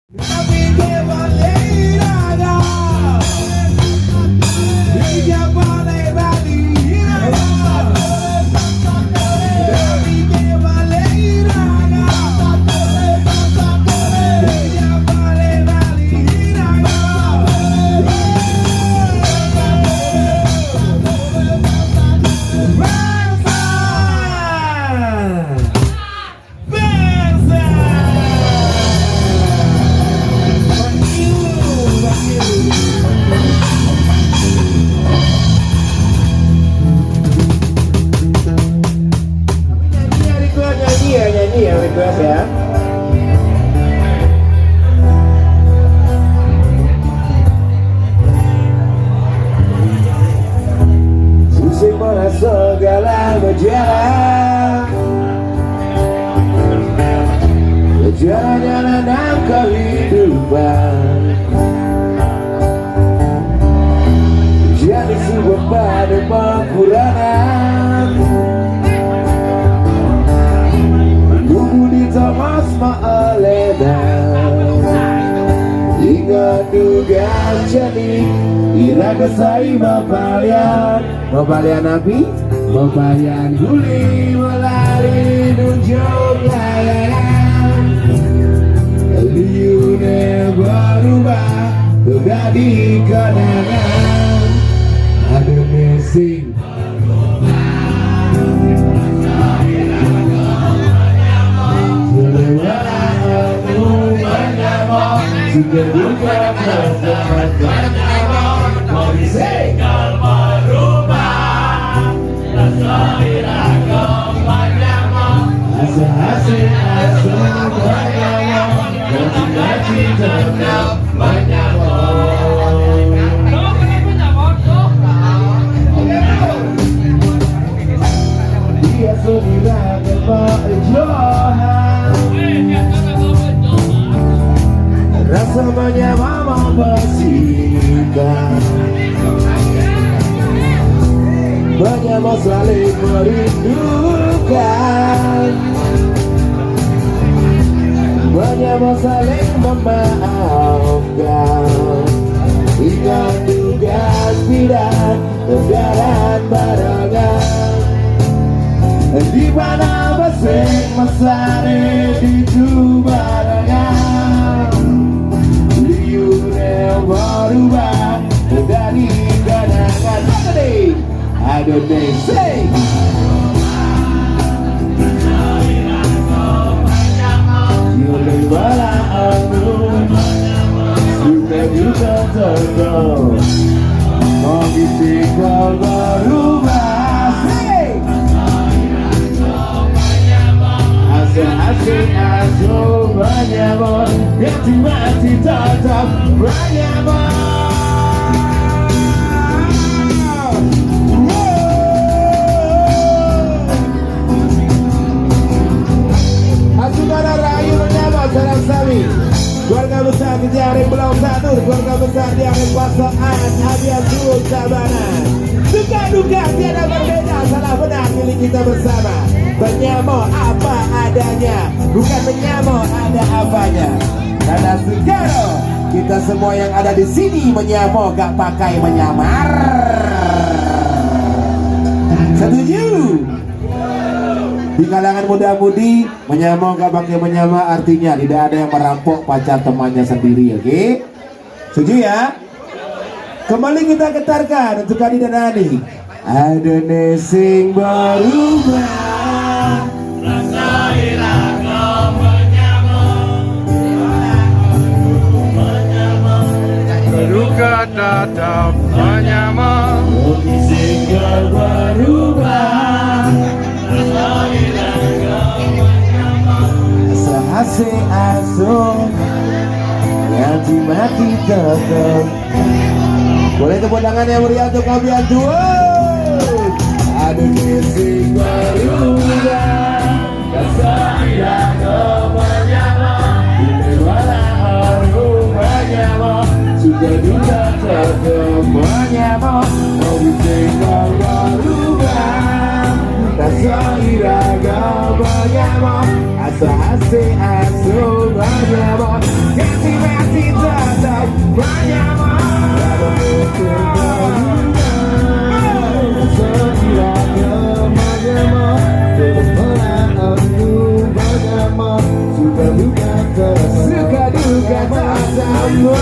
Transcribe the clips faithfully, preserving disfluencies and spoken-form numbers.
Nyanyi ya, request ya, nyanyi ya, request ya. Sing merasa galah berjalan, berjalan dalam kehidupan. Jadi sebuah pada pengkurangan. Kubu di Thomas Ma'alena. Ingat tugas jadi ira kesai mapalian. Mapalian api? Mapalian guli melari nunjuk layangan. Liune berubah menjadi kenangan. Ada missing. Dia sendiri. Rasa menyamar membersihkan, menyamar saling merindukan, menyamar saling memaafkan. Ingat tugas tidak Jalan barengan, di mana besing mesare di barengan. Liune berubah dari kenangan. Ada deh, sing. Yule wala anu, suka juga teko. Mau isi kau berubah. Sing. Asa asik asa menyamar, mati mati tetap menyamar. Wow. Asudara rahayu menyamar sareng sami. Keluarga besar Tiang Ring Belong Satur, keluarga besar Tiang Ring Pasangan Abian Suwun Sabana. Suka duka tiada berbeda, salah benar milik kita bersama. Menyamar apa adanya, bukan menyamar ada apanya. Karena segala kita semua yang ada di sini menyamar, gak pakai menyamar. Setuju? Di kalangan muda-mudi, menyamar gak pakai menyamar artinya tidak ada yang merampok pacar temannya sendiri, oke? Setuju ya? Kembali kita getarkan untuk Adi dan Ani. Ada ne sing berubah. Rasa ira kau menyamar. Berduka tetap menyamar. Sing berubah. Sehase aso. Yang mati tetap. Boleh tepuk tangan yang meriah untuk kami yang tua. Ada ne sing berubah. Rasa ira kau menyamar. Bila wala anu menyamar. Suka duka tetap menyamar. Mau sing berubah. Rasa ira kau menyamar. Asa asik asa menyamar. Ganti Kata sama.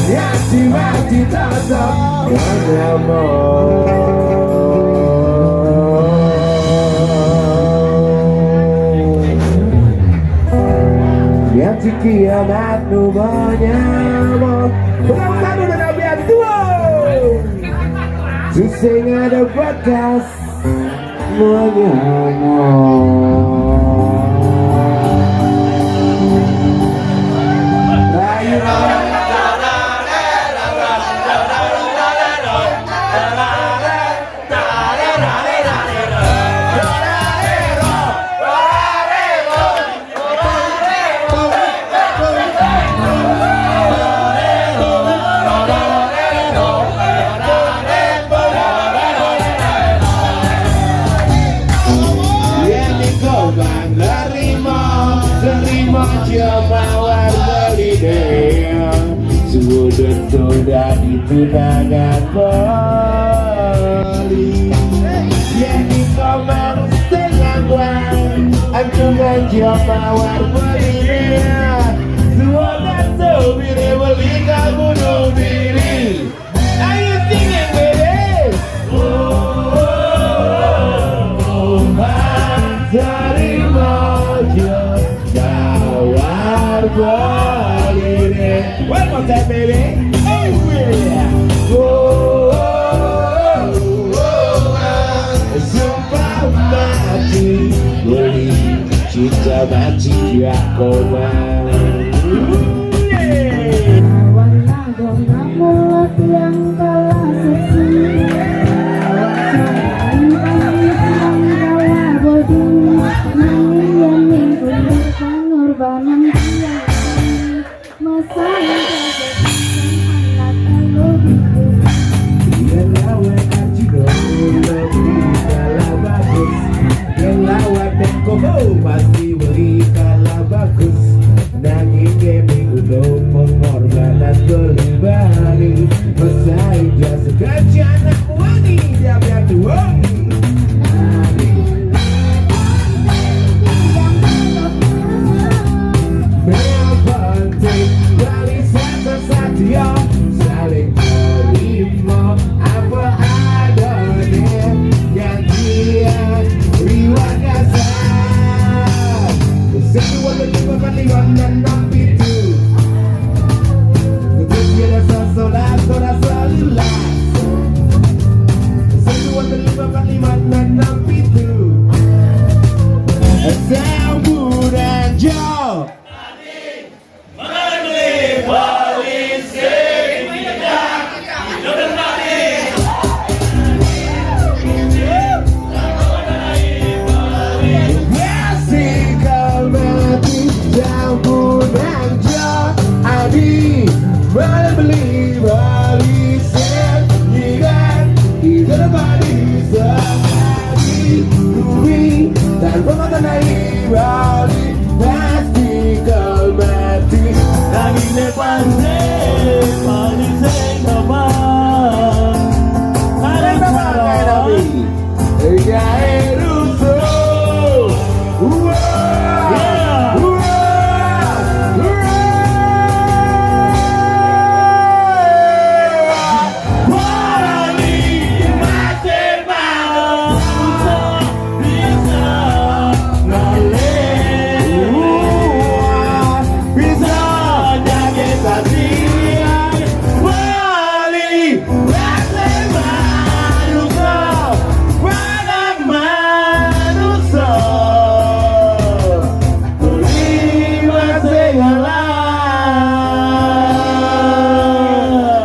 Ya, si mati tetap menyamar. Ya, si kiamat nu menyamar. Belum satu dan ambil dua. Susah ada bakas. Nerima, nerima jemawar beli deh. Sudah, sudah ditunangan beli. Jadi komang setengah bulan, antungan jemawar beli deh. Sudah, sudah beli kamu diri. Are you singing with it? Oh, oh, oh, oh, oh. Terima je tawar balik. One more time, baby. Oh, yeah. Oh, oh, oh, oh, oh. Sumpah mati beli, cinta mati ya koma. Yeah. Kawan nanggung kamu latihan kalah seksi. Kawan sama kami kami senang kalah bodoh. Nangis yang minggu pengorbanan dia. Masa yang terjadi anak kalau gitu. Dia lawan Arjuna, lebih kalah bagus. Dia lawan Beko, pasti beli kalah bagus. Nangin gaming udah pengorbanan beli bari. Pesaing jasa kerja anak wangi dia biar tuang. Yang penting beli satu saja saling terima apa adanya. Janjian riwayat dasar. Satu, dua, tiga, empat, lima, enam, enam, tujuh. Tujuh, dia dah solat, solat, solat. Satu, dua, tiga, empat, lima, enam, enam, tujuh. Sambutan jawab. Adi, boleh beli, beli sendirian. Kita dapat bisa mati, tanpa mata naik balik. Pasti kau mati. Lagi lepas deh, paling saya kabar. Ada kabar, kabar. Ya, eh, Russo. Hurra! Yeah. Hurra! Hurra!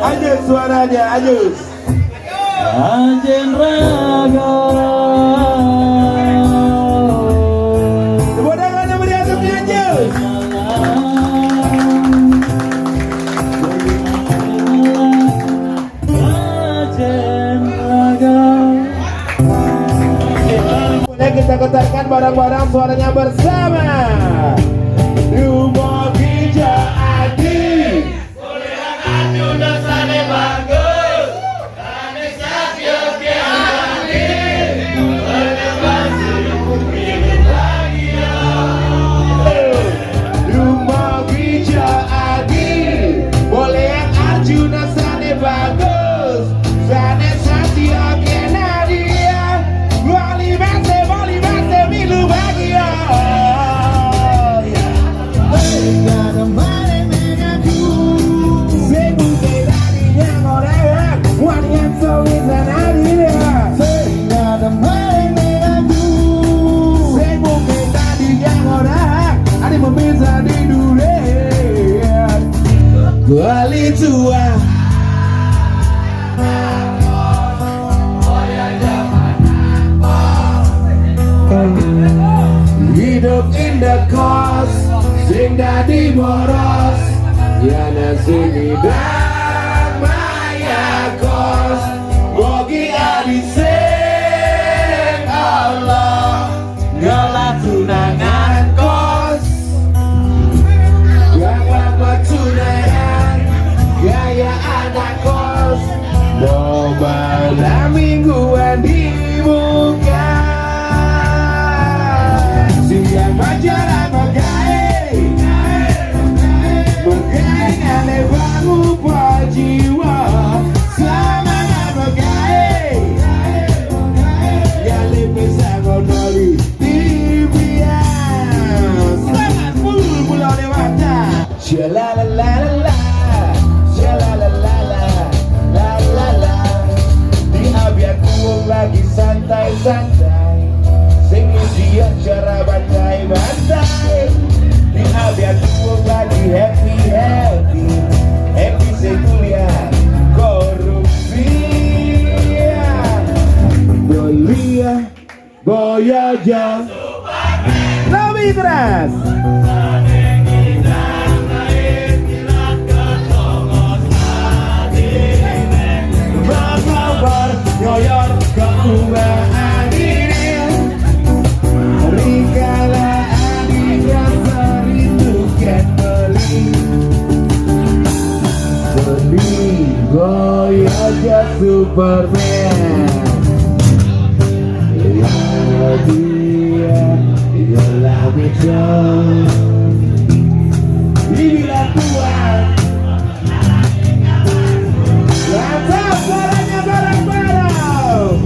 Aja suaranya, aja. Ajen Raga. Tepuk tangan yang meriah untuk Ajen. Ajen Raga. Boleh kita getarkan bareng-bareng suaranya bersama. Rumah Bija Adi. Kuliah anu dasarnya bagus. Kami sakit ke hati. Bali tua. Hidup indah kos, sing dadi boros. Yana sing idang maya kos. Mogi adi sing Allah. Ngelah tunangan kos. Bapak tunangan. Gaya anak kos. Mau malam mingguan dibuka. Siang majalah megai. Megai ale baru bajiwa. Semangat megai. Gale pisang odoli. Dibiang. Semangat full pulau dewata. Shalala la la la, shalala la la, la la la. Di abian uang lagi santai-santai. Sing muji acara bantai-bantai. Di abian uang lagi happy-happy. Happy sing kuliah korupsi. Beliah. Boy aja. Lebih keras. Berkobar, nyoyor, keluar angin. Rikala adik rasa rindu kan beli. Beli, boy aja Superman. Dia, dia lah Mitchell. Inilah Tuhan. Lantas suaranya bareng-bareng.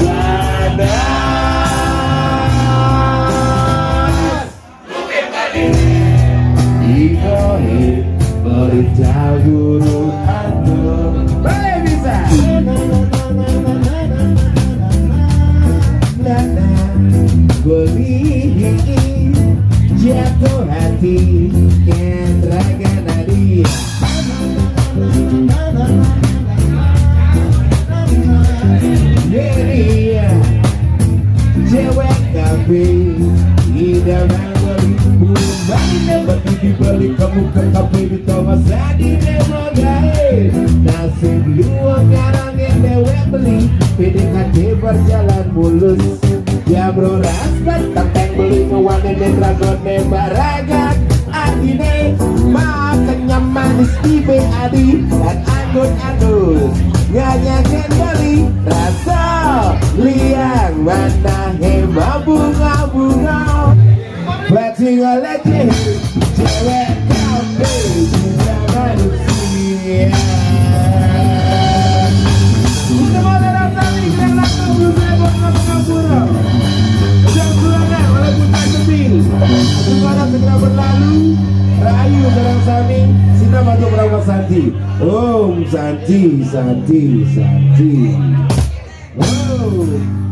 Panas. Ibrahim, berita guru anu. Boleh bisa. Nana, boleh jatuh hati. Kendra Ganadi. Jadi, cewek kafe, idaman beli. Bulan ini bagi dibeli kamu ke kafe di Thomas Adi Demo Gale. Nasib lu ngarang yang dewek beli. P D K T berjalan mulus. Jam rolas, tentang beli ngewane dan ragot nembak ragat. Artine, makan nyaman di Stipe Adi dan anggun-anggun. Nyanyi kendali, rasa liang mana hema bunga-bunga. Pating oleh cewek kafe juga manusia. Kita mau ada rasa nih, kita langsung dulu saya buat ngapa-ngapa. Udah pulang kan, walaupun tak sepi. Daripada segera berlalu, rayu sareng sami, sinambi untuk Rama Santi. Om Santi, Santi, Santi. Wow.